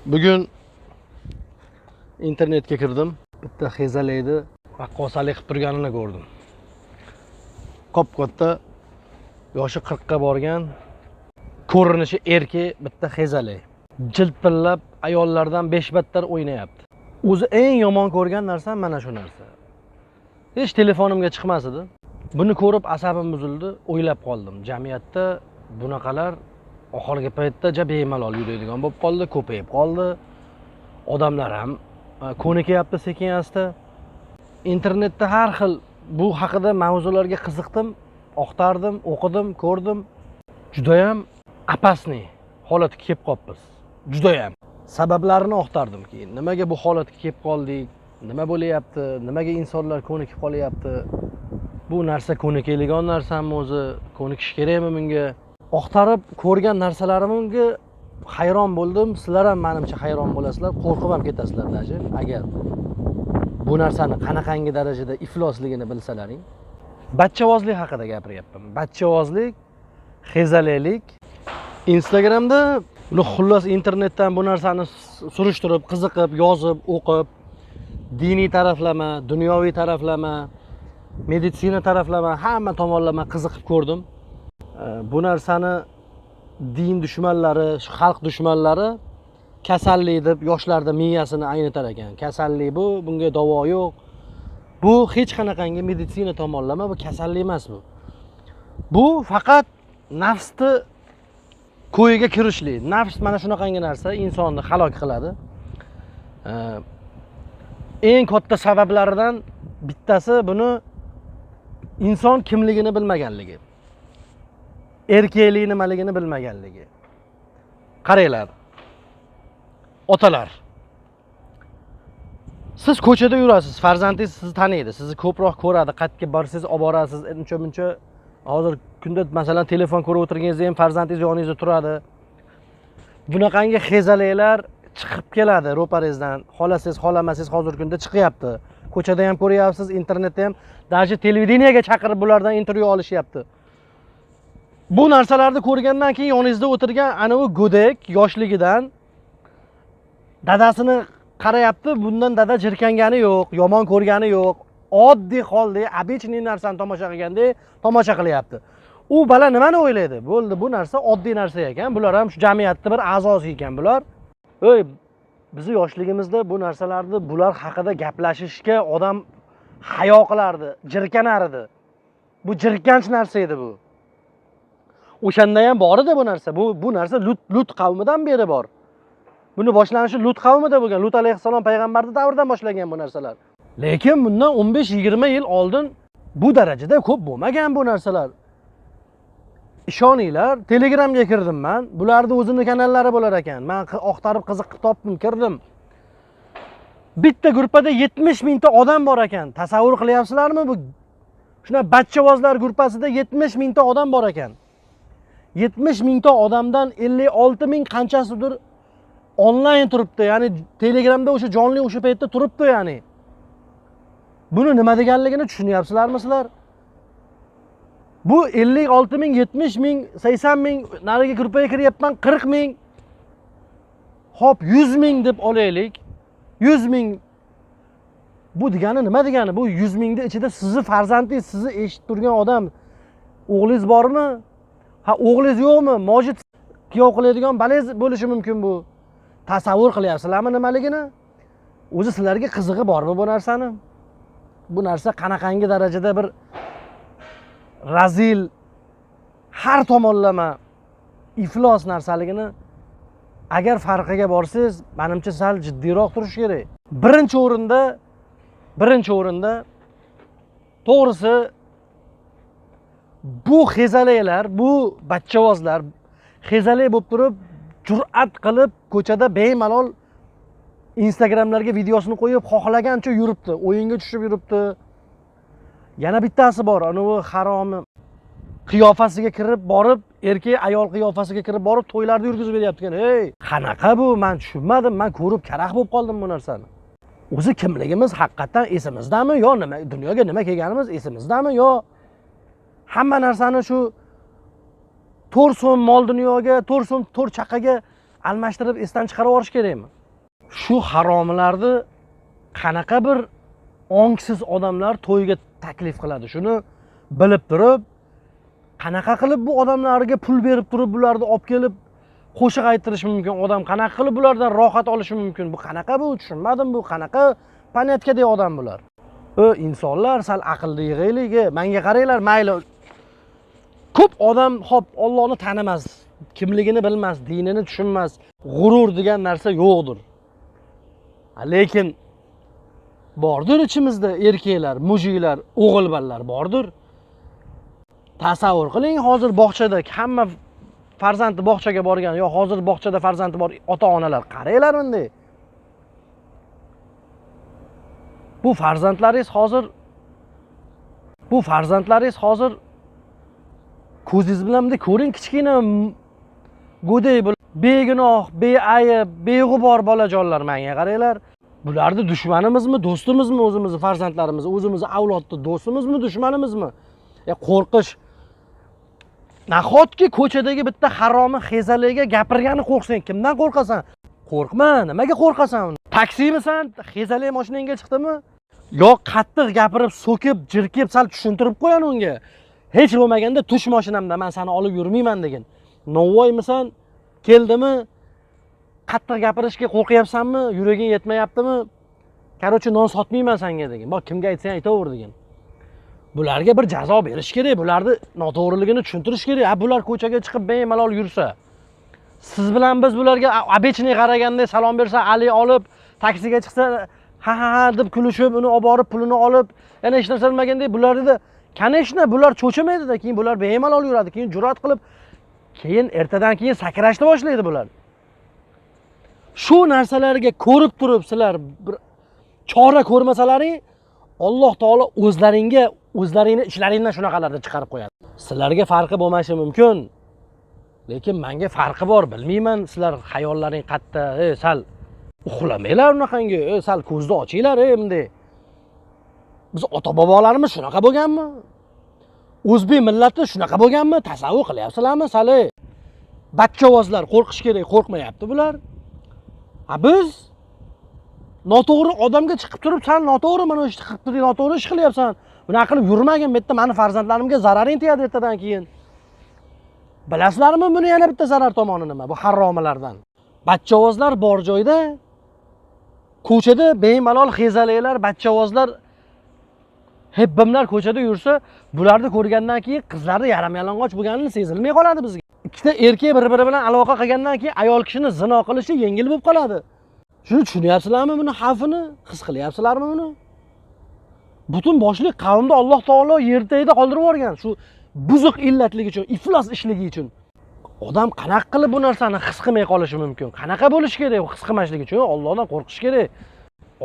Bugun internetga kirdim. Bitta xezalekni raqqosalik qilib turganini ko'rdim. Kop-katta, yoshi 40 ga borgan, ko'rinishi erkak bitta xezalek. Jilpillab ayollardan 5 battar o'ynayapti. O'zi eng yomon ko'rgan narsam mana shu narsa. Hech telefonimga chiqmas edi. Buni ko'rib asabim buzildi, o'ylab qoldim. Jamiyatda bunaqalar oxirgi paytda ja bemalol yuradigan bo'lib qoldi, ko'payib qoldi. Odamlar ham ko'nikyapti sekin asta. Internetda har xil bu haqida mavzularga qiziqdim, oqtardim, o'qidim, ko'rdim. Juda ham opasniy holatga kelib qolibmiz. Juda ham. Sabablarini oqtardim keyin. Nimaga bu holatga kelib qoldik? Nima bo'lyapti? Nimaga insonlar ko'nikib qolyapti? Bu narsa ko'nikadigan narsami o'zi? Ko'nikish kerakmi bunga? Oqtarib ko'rgan narsalarimga hayron bo'ldim. Sizlar ham menimcha hayron bo'lasizlar, qo'rqib ham ketasizlar даже, agar bu narsani qanaqangi darajada iflosligini bilsalaring. Bachchavozlik haqida gapiryapman. Bachchavozlik, xezaleklik. Instagramda, uni xullas internetdan bu narsani surishtirib, qiziqib, yozib, o'qib, diniy taraflama, dunyoviy taraflama, meditsina taraflama, hamma tomonlama qiziqib ko'rdim. Bu narsani din dushmanlari, xalq dushmanlari kasallik deb yoshlarda miyasini aynitar ekan. Kasallik bu, bunga davo yo'q. Bu hech qanaqangi meditsina tomonlama, bu kasallik emas bu. Bu faqat nafsni ko'yiga kirishlik. Nafs mana shunaqangi narsa insonni halok qiladi. Eng katta sabablaridan bittasi buni inson kimligini bilmaganligi. Erkaklik nimaligini bilmaganligi. Qaranglar. Otalar. Siz ko'chada yurasiz, farzandingiz sizni taniydi, sizni ko'proq ko'radi, qayerga borsangiz olib borasiz, uncha-muncha. Hozir kunda masalan telefon ko'rib o'tirganingizda ham farzandingiz yoningizda turadi. Bunaqangi xezaleklar chiqib keladi ro'paringizdan. Xohlasangiz, xohlamasangiz hozirgi kunda chiqyapti. Ko'chada ham ko'ryapsiz, internetda ham, даже televideniyaga chaqirib bulardan intervyu olishyapti. Bu narsalarni ko'rgandan keyin yoningizda o'tirgan ana u go'dak yoshligidan dadasini qarayapti, bundan dada jirkangani yo'q, yomon ko'rgani yo'q. Oddiy holda, обычный narsani tomosha qilgandek tomosha qilyapti. U bola nimani o'ylaydi? Bo'ldi, bu narsa oddiy narsa ekan. Bular ham shu jamiyatning bir a'zosi ekan bular. Ey, bizni yoshligimizda bu narsalarni, bular haqida gaplashishga odam hayo qilardi, jirkanar edi. Bu jirkanch narsa edi bu. O'shanda ham bor edi bu narsa. Bu narsa Lut qavmidan beri bor. Buni boshlanishi Lut qavmida bo'lgan. Lut alayhissalom payg'ambarning davridan boshlangan bu narsalar. Lekin bundan 15-20 yil oldin bu darajada ko'p bo'lmagan bu narsalar. Ishoninglar, Telegramga kirdim men. Bularning o'zini kanallari bo'lar ekan. Men oqtarib qiziqib topdim, kirdim. Bitta gruppada 70 mingta odam bor ekan. Tasavvur qilyapsizlarmi bu? Shuna bachchavozlar gruppasida 70 mingta odam bor ekan. 70 mingta odamdan 56 ming qanchasidir onlayn turibdi. Ya'ni Telegramda o'sha jonli o'sha paytda turibdi ya'ni. Buni nima deganligini tushunyapsizlarmi sizlar? Bu 56 ming, 70 ming, 80 ming, narigi gruppaga kiryapman 40 ming. Xo'p, 100 ming deb olaylik. 100 ming bu degani nima degani? Bu 100 mingning ichida sizni farzandingiz, sizni eshitib turgan odam, o'g'lingiz bormi? Ha, o'g'lingiz yo'qmi? Mojid kuyov qiladigan balangiz bo'lishi mumkin bu. Tasavvur qilyapsizlarmi nimaligini? O'zi sizlarga qizig'i bormi bu narsani? Bu narsa qanaqangi darajada bir razil, har tomonlama iflos narsaligini agar farqiga borsangiz, menimcha sal jiddiyroq turish kerak. Birinchi o'rinda to'g'risi bu xezaleklar, bu bachchavozlar xezalek bo'lib turib, jur'at qilib ko'chada bemalol Instagramlarga videosini qo'yib, xohlagancha yuribdi, o'yinga tushib yuribdi. Yana bittasi bor, anavi haromi qiyofasiga kirib borib, erkak ayol qiyofasiga kirib borib to'ylarni yurgizib beryapti ekan. Ey, qanaqa bu? Men tushunmadim, men ko'rib karaxt bo'lib qoldim bu narsani. O'zi kimligimiz haqiqatan esimizdami yo nima, dunyoga nima kelganimiz esimizdami yo hamma narsani shu 4 so'm mol dunyoga, 4 so'm 4 chaqaga Almashtirib esdan chiqarib yuborish kerakmi? Shu haromlarni qanaqa bir ongsiz odamlar to'yga taklif qiladi? Shuni bilib turib, qanaqa qilib bu odamlarga pul berib turib bularni olib kelib qo'shiq ayttirish mumkin? Odam qanaqa qilib bulardan rohat olishi mumkin? Bu qanaqa bu? Tushunmadim, bu qanaqa paniyatkadagi odam bular? Insonlar sal aqlli yig'aylik, menga qaranglar, mayli. Ko'p odam hop Allohni tanimas, kimligini bilmas, dinini tushunmas, g'urur degan narsa yo'qdir. Lekin bordir ichimizda erkaklar, mujiklar, o'g'ilbanlar bordir. Tasavvur qiling, hozir bog'chada hamma farzandi bog'chaga borgan, yo hozir bog'chada farzandi bor ota-onalar qaranglar bunday. Bu farzandlaringiz hozir, ko'zingiz bilan bunday ko'ring, kichkina go'dak begunoh, beayb, beg'ubor bolajonlar, menga qaranglar. Bularni dushmanimizmi, do'stimizmi o'zimizni farzandlarimiz, o'zimizni avlodni do'stimizmi, dushmanimizmi? Qo'rqish. Nahotki ko'chadagi bitta haromi xezaliga gapirgani qo'rqsang, kimdan qo'rqasan? Qo'rqma, nimaga qo'rqasan? Taksimisan? Xezalik mashinangga chiqdimi? Yo qattiq gapirib, so'kib, jirkib, sal tushuntirib qo'yan unga. Hech bo'lmaganda tush mashinamda men seni olib yurmayman degan. Novvoymisan? Keldimi? Qattiq gapirishga qo'rqyapsanmi? Yuraging yetmayaptimi? Karochi, non sotmayman senga degan. Bor, kimga aytsang aytaver degan. Bularga bir jazo berish kerak, bularni noto'g'riligini tushuntirish kerak. Ha, bular ko'chaga chiqib bemalol yursa, siz bilan biz bularga обычный qaraganda salom bersa, ali olib, taksiga chiqsa, ha ha ha deb kulishib, uni olib borib, pulini olib, yana hech narsa bilmagandek bularni, конечно, bular cho'chimaydi-da, keyin bular bemalol yuradi, keyin jur'at qilib, keyin ertadan keyin sakrashni boshlaydi bular. Shu narsalarga ko'rib turib sizlar bir chora ko'rmasalaring, Alloh taolo o'zlaringga, o'zlaringni ichlaringdan shunaqalarni chiqarib qo'yadi. Sizlarga farqi bo'lmashi mumkin, lekin menga farqi bor. Bilmayman, sizlar xayollaring qatta, sal uxlamanglar unaqangi, sal ko'zni ochinglar, bunday. Biz ota-bobolarimiz shunaqa bo'lganmi? O'zbek millati shunaqa bo'lganmi? Tasavvur qilyapsizlarmi? Sal bachchavozlar qo'rqish kerak, qo'rqmayapti bular. Ha, biz noto'g'ri odamga chiqib turib, san noto'g'ri mana ishni qilib turing, noto'g'ri ish qilyapsan. Bunaqa qilib yurmagin, bu yerda meni farzandlarimga zararing tegadi ertadan keyin. Bilasizlarmi buni yana bitta zarar tomoni nima? Bu haromilardan. Bachchavozlar bor joyda ko'chada bemalol xezaliklar, bachchavozlar, hebbimlar ko'chada yursa, bularni ko'rgandan keyin qizlarni yarim yalang'och bo'lganini sezilmay qoladi bizga. Ikkita erkak bir-biri bilan aloqa qilgandan keyin ayol kishini zino qilishi yengil bo'lib qoladi. Shuni tushunyapsizlarmi buni xavfini? His qilyapsizlarmi buni? Butun boshli qavmni Alloh taolo yer tagida qoldirib yuborgan shu buzuq illatlik uchun, iflos ishligi uchun. Odam qanaqa qilib bu narsani his qilmay qolishi mumkin? Qanaqa bo'lishi kerak his qilmaslik uchun? Allohdan qo'rqish kerak.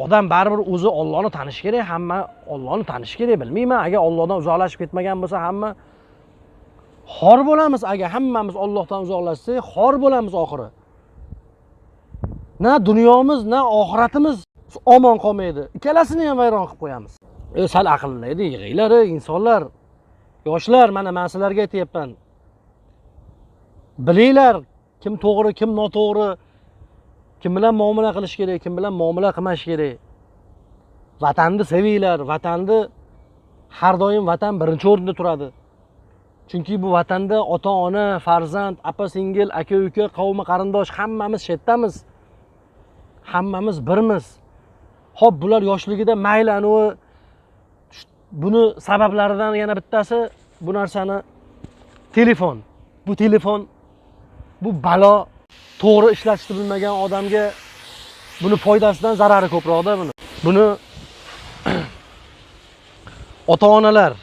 Odam baribir o'zi Allohni tanishi kerak, hamma Allohni tanishi kerak. Bilmayman, agar Allohdan uzoqlashib ketmagan bo'lsa, hamma xor bo'lamiz. Agar hammamiz Allohdan uzoqlashsak, xor bo'lamiz oxiri. Na dunyomiz, na oxiratimiz omon qolmaydi. Ikkalasini ham vayron qilib qo'yamiz. Sal aqlli yig'inglar, insonlar, yoshlar, mana men sizlarga aytyapman. Bilinglar, kim to'g'ri, kim noto'g'ri, kim bilan muomala qilish kerak, kim bilan muomala qilmash kerak. Vatanni sevinglar, vatanni har doim vatan birinchi o'rinda turadi. Chunki bu vatanda ota-ona, farzand, apa-singil, aka-uka, qavmi qarindosh hammamiz shetdamiz. Hammamiz birmiz. Xo'p, bular yoshligida mayli, anu buni sabablaridan yana bittasi bu narsani telefon. Bu telefon, bu balo, to'g'ri ishlatishni bilmagan odamga buni foydasidan zarari ko'proqda buni. Buni ota-onalar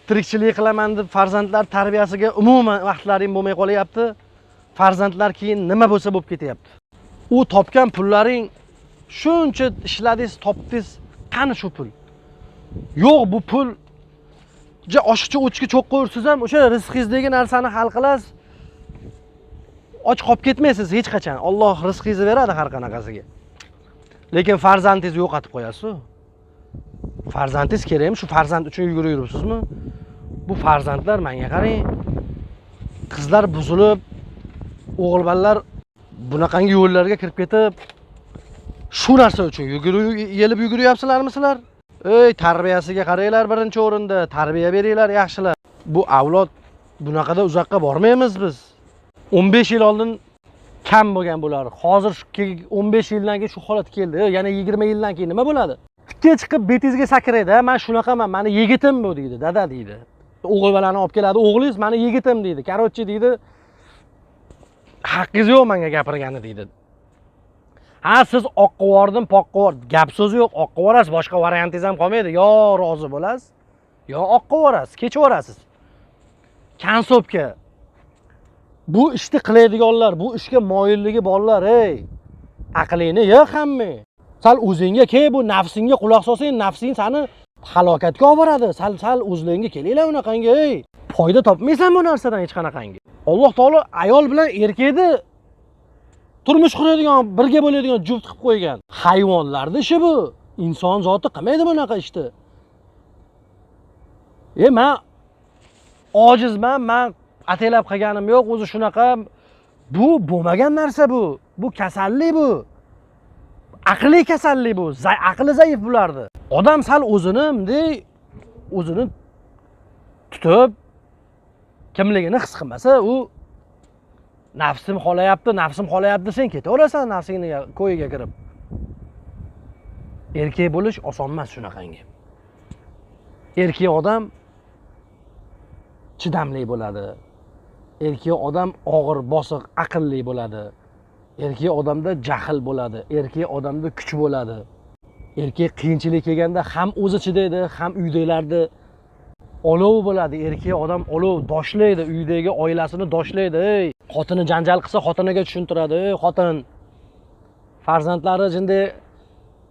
tirikchilik qilaman deb farzandlar tarbiyasiga umuman vaqtlaring bo'lmay qolyapti. Farzandlar keyin nima bo'lsa bo'lib ketyapti. U topgan pullaring shuncha ishladingiz, topdingiz, qani shu pul? Yo'q, bu pul oshiqcha o'chki cho'qqa ursangiz ham o'sha rizqingizdagi narsani hal qilasiz. Och qolib ketmaysiz hech qachon. Alloh rizqingizni beradi har qanaqasiga. Lekin farzandingizni yo'qotib qo'yasiz. Farzandingiz kerakmi? Shu farzand uchun yugurib yuribsizmi? Bu farzandlar, menga qarang, qizlar buzilib, o'g'ilbanlar Bunaqangi yo'llarga kirib ketib shu narsa uchun yelib yuguryapsizlarmi sizlar? Ey, tarbiyasiga qaranglar birinchi o'rinda, tarbiya beringlar yaxshilar. Bu avlod bunaqada uzoqqa bormaymiz biz. 15 yil oldin kam bo'lgan bular. Hozir shu 15 yildan keyin shu holat keldi. Yana 20 yildan keyin nima bo'ladi? Tikka chiqib betingizga sakraydi, "Men shunaqaman, meni yigitim bu" deydi, dada deydi. O'g'il bolani olib keladi, o'g'lingiz meni yigitim deydi. Короче deydi, haqqingiz yo'q menga gapirgani deydi. Ha, siz oqqa yubordim, poqqa yubor. Gap so'zi yo'q, oqqa yuborasiz, boshqa variantingiz ham qolmaydi. Yo rozi bo'lasiz, yo oqqa yuborasiz, kechib yuborasiz. Концовка. Bu ishni qiladiganlar, bu ishga moyilligi borlar, ey, aqlingni yig' hamma. Sal o'zingga kel, bu nafsingga quloq solsang, nafsing seni halokatga olib boradi. Sal o'zlaringga kelinglar unaqangi, ey. Foyda topmaysan bu narsadan hech qanaqangi. Alloh taolo ayol bilan erkakni turmush quradigan, birga bo'ladigan juft qilib qo'ygan. Hayvonlarning ishi bu. Inson zoti qilmaydi bunaqa ishni. Men ojizman, men ataylab qilganim yo'q, o'zi shunaqa. Bu bo'lmagan narsa bu. Bu kasallik bu. Aqliy kasallik bu. Aqli zaif bularni. Odam sal o'zini bunday o'zini tutib kimligini his qilmasa, u nafsim xohlayapti, nafsim xohlayapti desang ketaverasan nafsingni ko'yiga kirib. Erkak bo'lish oson emas shunaqangi. Erkak odam chidamli bo'ladi. Erkak odam og'ir, bosiq, aqlli bo'ladi. Erkak odamda jahl bo'ladi, erkak odamda kuch bo'ladi. Erkak qiyinchilik kelganda ham o'zi chidaydi, ham uydagilarni olov bo'ladi. Erkak odam olov doshlaydi, uydagi oilasini doshlaydi. Ey, xotini janjal qilsa xotiniga tushuntiradi. Ey xotin, farzandlari jinday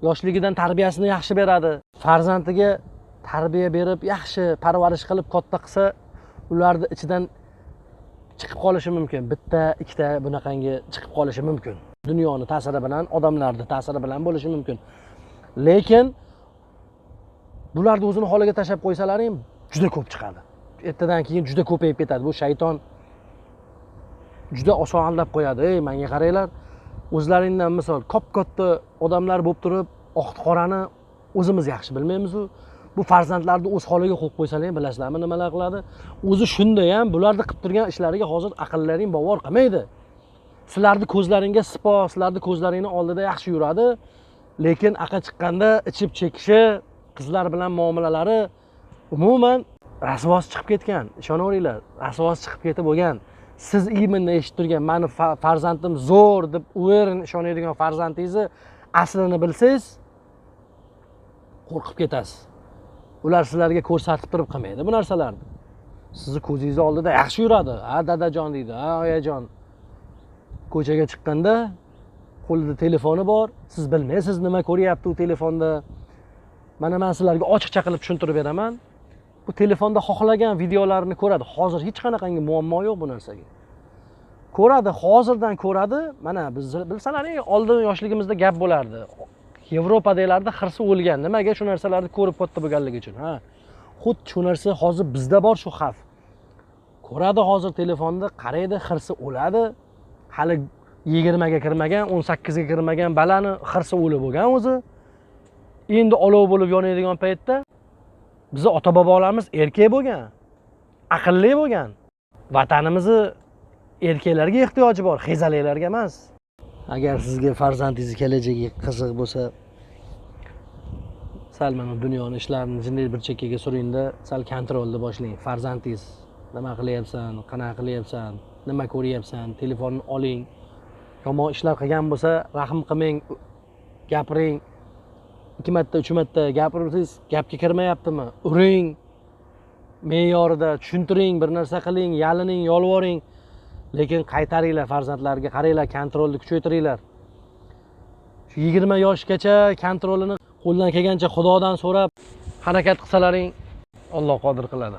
yoshligidan tarbiyasini yaxshi beradi. Farzandiga tarbiya berib, yaxshi parvarish qilib katta qilsa, ularni ichidan chiqib qolishi mumkin. Bitta, ikkita bunaqangi chiqib qolishi mumkin. Dunyoni ta'siri bilan, odamlarning ta'siri bilan bo'lishi mumkin. Lekin bularni o'zini holiga tashlab qo'ysalaring juda ko'p chiqadi. Ertadan keyin juda ko'payib ketadi. Bu shayton juda oson aldab qo'yadi. Ey, menga qaranglar, o'zlaringdan misol kop-katta odamlar bo'lib turib, oq qorani o'zimiz yaxshi bilmaymiz-u. Bu farzandlarni o'z holiga qo'yib qo'ysalaring, bilasizlarmi nimalar qiladi? O'zi shunda ham bularni qilib turgan ishlariga hozir aqllaring bovar qilmaydi. Sizlarni ko'zlaringga sipo, sizlarni ko'zlaringni oldida yaxshi yuradi, lekin aqa chiqqanda ichib chekishi, qizlar bilan muomalalari umuman rasvosi chiqib ketgan. Ishonaveringlar, rasvosi chiqib ketib bo'lgan. Siz именно eshitib turgan mani farzandim zo'r deb уверен ishonadigan farzandingizni aslini bilsangiz qo'rqib ketasiz. Ular sizlarga ko'rsatib turib qilmaydi bu narsalarni. Sizni ko'zingiz oldida yaxshi yuradi. Ha, dadajon deydi, ha, oyajon. Ko'chaga chiqqanda qo'lida telefoni bor, siz bilmaysiz nima ko'ryapti u telefonda. Mana men sizlarga ochiqcha qilib tushuntirib beraman. Bu telefonda xohlagan videolarini ko'radi. Hozir hech qanaqangi muammo yo'q bu narsaga. Ko'radi, hozirdan ko'radi. Mana biz bilsalaring, oldin yoshligimizda gap bo'lardi. Yevropadagilarda xirsi o'lgan. Nimaga shu narsalarni ko'rib katta bo'lganligi uchun, ha. Xuddi shu narsa hozir bizda bor, shu xavf. Ko'radi hozir telefonda, qaraydi, xirsi o'ladi. Hali 20 ga kirmagan, 18 ga kirmagan balani xirsi o'lib bo'lgan o'zi. Endi olov bo'lib yonadigan paytda bizni ota-bobolarimiz erkak bo'lgan, aqlli bo'lgan. Vatanimizni erkaklarga ehtiyoji bor, xezalaklarga emas. Agar sizga farzandingiz kelajagi qiziq bo'lsa, sal mana dunyoni ishlarini jinday bir chekkaga suringda, sal kontrolni boshlang. Farzandingiz nima qilyapsan, qanaqa qilyapsan, nima ko'ryapsan, telefonni oling. Yomon ishlar qilgan bo'lsa, rahm qilmang, gapiring. 2 marta, 3 marta gapirsangiz, gapga kirmayaptimi? Uring. Me'yorida tushuntiring, bir narsa qiling, yalining, yolvoring. Lekin qaytaringlar farzandlarga, qaranglar, kontrolni kuchaytiringlar. Shu 20 yoshgacha kontrolini qo'ldan kelgancha Xudodan so'rab harakat qilsalaring, Alloh qodir qiladi.